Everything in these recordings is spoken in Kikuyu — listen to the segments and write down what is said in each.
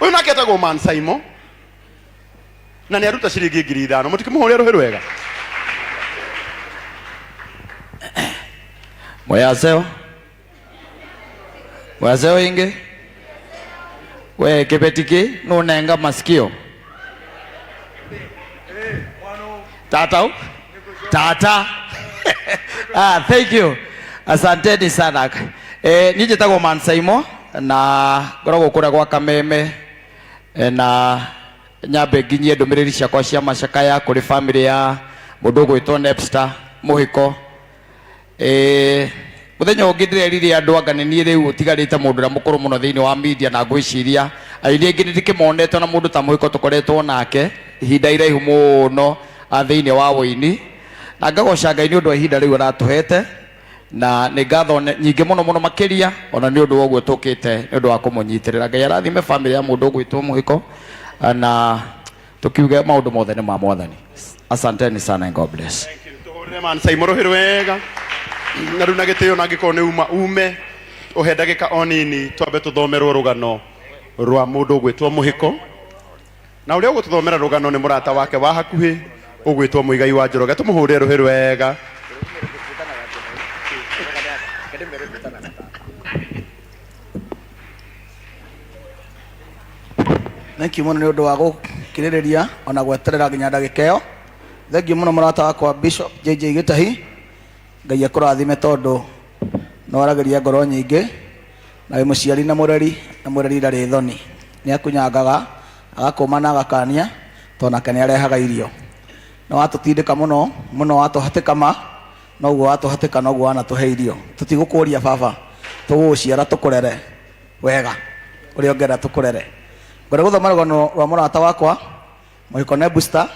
Ũyũ nake etagwo Man Saimo na nĩ aruta ciringi 5,000. Mũtikĩmũhũrĩre rũhĩ rwega. Mweyaseo mweyaseo ingi we kibeti ki nunenga masikio tata u? Tata. Ah, thank you, asanteni sana. Eh, niĩ njĩtagwo Man Saimo na ngoragwo kũrĩa gwa Kameme. Eh, na nyambe nginyie ndũmĩrĩri ciakwa cia macakaya kũrĩ famĩlĩ ya mũndũ ũgwĩtwo Nepster Mũhĩko. Eh, mũthenya ũngĩ ndĩrerire andũ anga nĩ niĩ rĩu ũtigarĩte mũndũ ũrĩa mũkũrũ mũno thĩinĩ wa media, na ngwĩciria aini aingĩ nĩ ndĩkĩmonete na mũndũ ta Mũhĩko tũkoretwo nake ihinda iraihu mũno, thĩinĩ wa ũini, na ngagoca Ngai nĩ ũndũ wa ihinda rĩu aratũhete, na nĩ ngatho nyingĩ mũno mũno makĩria ona nĩ ũndũ wa ũguo tũkĩte nĩ ũndũ wa kũmũnyitĩrĩra. Ngai arathime famĩlĩ ya mũndũ ũgwĩtwo Mũhĩko, na tũkiuge maũndũ mothe nĩ ma Mwathani. Asanteni sana and God bless. Tũhũrĩre Man Saimo rũhĩ rwega na rĩu na gĩtĩo, na angĩkorwo nĩ uma ume ũhe ndagĩka o nini twambe tũthomerwo rũgano rwa mũndũ ũgwĩtwo Mũhĩko, na ũrĩa ũgũtũthomera rũgano nĩ mũrata wake wa hakuhĩ ũgwĩtwo Mũigai wa Njoroge. Tũmũhũrĩre rũhĩ rwega. Thank you mũno nĩ ũndũ wa gũkirĩrĩria ona gweterera nginya ndagĩka ĩyo. Thank you mũno mũrata wakwa Bishop JJ Gĩtahi. Ngai akũrathime tondũ nĩ waragĩria ngoro nyingĩ, na wĩ mũciari na mũreri, na mũreri ndarĩ thoni. Nĩ akunyangaga, agakũma na agakania, tondũ nake nĩ arehaga irio. Nĩ watũtindĩka mũno mũno, watũhatĩka ma, noguo watũhatĩka noguo wanatũhe irio. Tũtigũkũria baba, tũgũgũciara tũkũrere wega ũrĩa ũngĩenda tũkũrere. Ngwenda gũthoma rũgano rwa mũrata wakwa Mũhĩko Nebusta,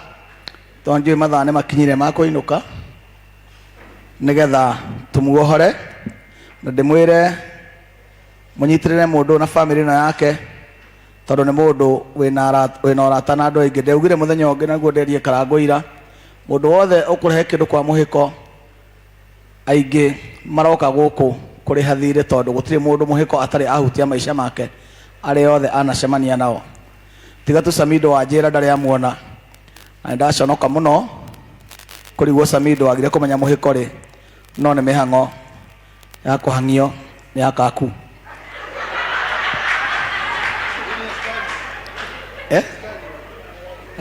tondũ njũĩ mathaa nĩ makinyire ma kũinũka, nĩgetha tũmuohore na ndĩmwĩre mũnyitĩrĩre mũndũ na famĩlĩ ĩno yake, tondũ nĩ mũndũ wĩna ũrata na andũ aingĩ. Ndaugire mũthenya ũngĩ naguo nderie Karangũ ira, mũndũ wothe ũkũrehe kĩndũ kwa Mũhĩko, aingĩ maroka gũkũ kũrĩha thirĩ, tondũ gũtirĩ mũndũ Mũhĩko atarĩ ahutia maica make arĩa othe anacemania nao. Tiga tu Samido wa njĩra ndarĩ amuona, na nĩndaconoka mũno kũrigwo Samido wagire kũmenya Mũhĩko rĩ, no nĩ mĩhang'o ya kũhang'io nĩ akaku. Eh?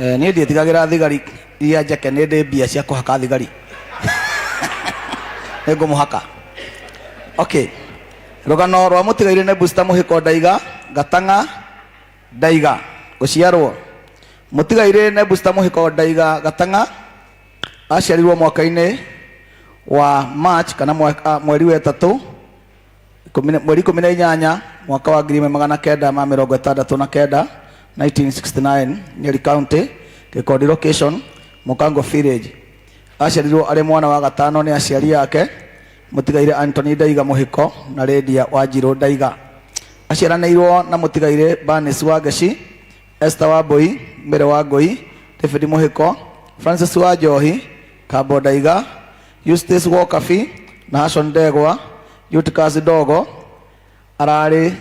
Eh, niĩ ndiĩtigagĩra thigari iria njeke, nĩ ndĩ mbia cia kũhaka thigari, nĩ ngũmũhaka. Okay, rũgano rwa mũtigairĩ nĩ Busta Mũhĩko Ndaiga Gatang'a Ndaiga. Gũciarwo, mũtigairĩ Nebusta Mũhĩko Ndaiga Gatang'a aciarirwo mwaka-inĩ wa March kana mweri wa ĩtatũ, mweri 18, mwaka wa 1969, 1969, Nyeri County, Gĩkondi location, Mũkango village. Aciarirwo arĩ mwana wa gatano nĩ aciari ake, mũtigairĩ Anthony Ndaiga Mũhĩko na Lydia Wanjirũ Ndaiga. Aciaranĩirwo na mũtigairĩ Bernice Wangeci, Esther Wambui, Mary Wangui, David Mũhĩko, Francis Wanjohi, Kambo Ndaiga, Eustace Wokabi na Hashon Ndegwa. Eutychus Ndogo ararĩ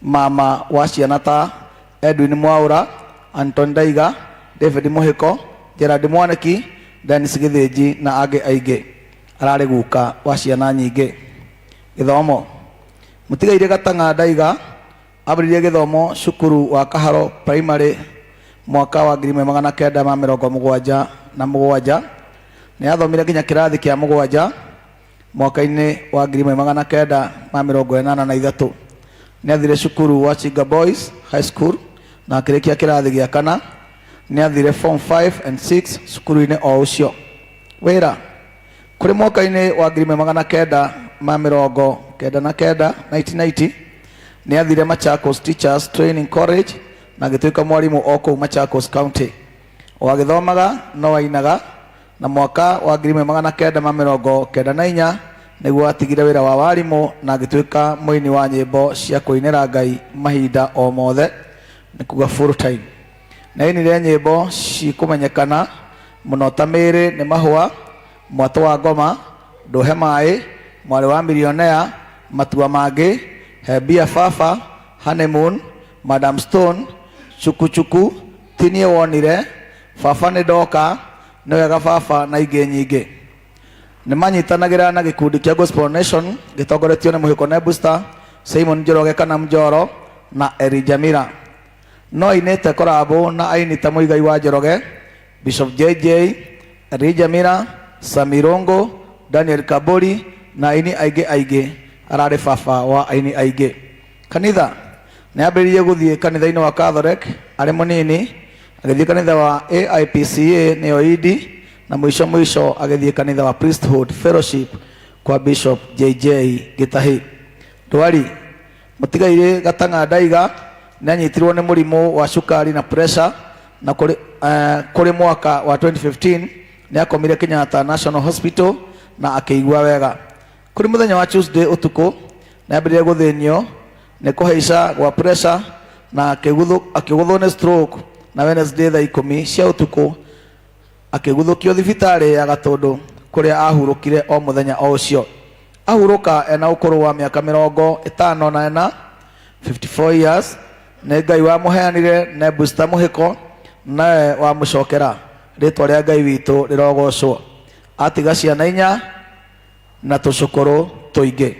mama wa ciana ta Edwin Mwaũra, Anton Ndaiga, David Mũhĩko, Gerald Mwaniki, Dennis Gĩthĩnji na angĩ aingĩ. Ararĩ guka wa ciana nyingĩ. Gĩthomo. Mũtigairĩ Gatang'a Ndaiga ambĩrĩirie gĩthomo cukuru wa Kaharo Primary mwaka wa 1977. Nĩ athomire nginya kĩrathi kĩa mũgwanja mwaka-inĩ wa 1983. Nĩ athire cukuru wa Chinga Boys High School na akĩrĩkia kĩrathi gĩa kana. Nĩ athire form 5 and 6 cukuru-inĩ o ũcio. Wĩra. Kũrĩ mwaka-inĩ wa 1999, 1990, nĩ athire Machakos Teachers Training College na agĩtuĩka mwarimũ o kũu Machakos County. O agĩthomaga no ainaga, na mwaka wa 1994 nĩguo atigire wĩra wa warimũ na agĩtuĩka mũini wa nyĩmbo cia kũinĩra Ngai mahinda o mothe, nĩ kuga full time. Nĩ ainire nyĩmbo cikũmenyekana mũno ta Mĩĩrĩ nĩ Mahũa, Mwatũ wa Ngoma, Ndũhe Maĩ, Mwarĩ wa Milionea, Matua Mangĩ, He Mbia Baba, Honeymoon, Madam Stone, Chukuchuku, Tinie Wonire, Baba Nĩ Ndoka, Nĩ Wega Baba na ingĩ nyingĩ. Nĩ manyitanagĩra na gĩkundi kĩa Gospel Nation gĩtongoretio nĩ Mũhĩko Nebusta, Simon Njoroge kana Mjoro na Elijah Mira. No ainĩte korabo na aini ta Mũigai wa Njoroge, Bishop JJ, Elijah Mira, Sami Rongo, Daniel Kabori na aini aingĩ aingĩ. Ararĩ baba wa aini aingĩ. Kanitha nĩ ambĩrĩirie gũthiĩ kanitha-inĩ wa Catholic arĩ mũnini, agĩthiĩ kanitha wa AIPCA nĩyo Idi, na mũico mũico agĩthiĩ kanitha wa Priesthood Fellowship kwa Bishop JJ Gĩtahi. Ndwari Mũtigairĩ Gatang'a Ndaiga nĩ anyitirwo nĩ mũrimũ wa cukari na pressure na kũrĩ, kũrĩ mwaka wa 2015 nĩ akomire Kenyatta National Hospital na akĩigua wega. Kũrĩ mũthenya wa Tuesday ũtukũ nĩ ambĩrĩria gũthĩnio nĩ kũhaica gwa pressure na akĩgũthwo nĩ stroke na Wednesday thaa ikũmi cia ũtukũ akĩguthũkio thibitarĩ ya Gatũndũ kũrĩa ahurũkire o mũthenya o ũcio. Ahurũka ena ũkũrũ wa mĩaka 54, 54 years, nĩ Ngai wamũheanire Nebusta Mũhĩko nawe wamũcokera. Rĩtwa rĩa Ngai witũ rĩrogocwo. Atiga ciana inya na tũcũkũrũ tũingĩ.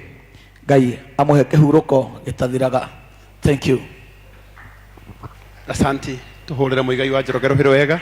Ngai amũhe kĩhurũko gĩtathiraga. Thank you. Asanti, tũhũrĩre Mũigai wa Njoroge rũhĩ rwega.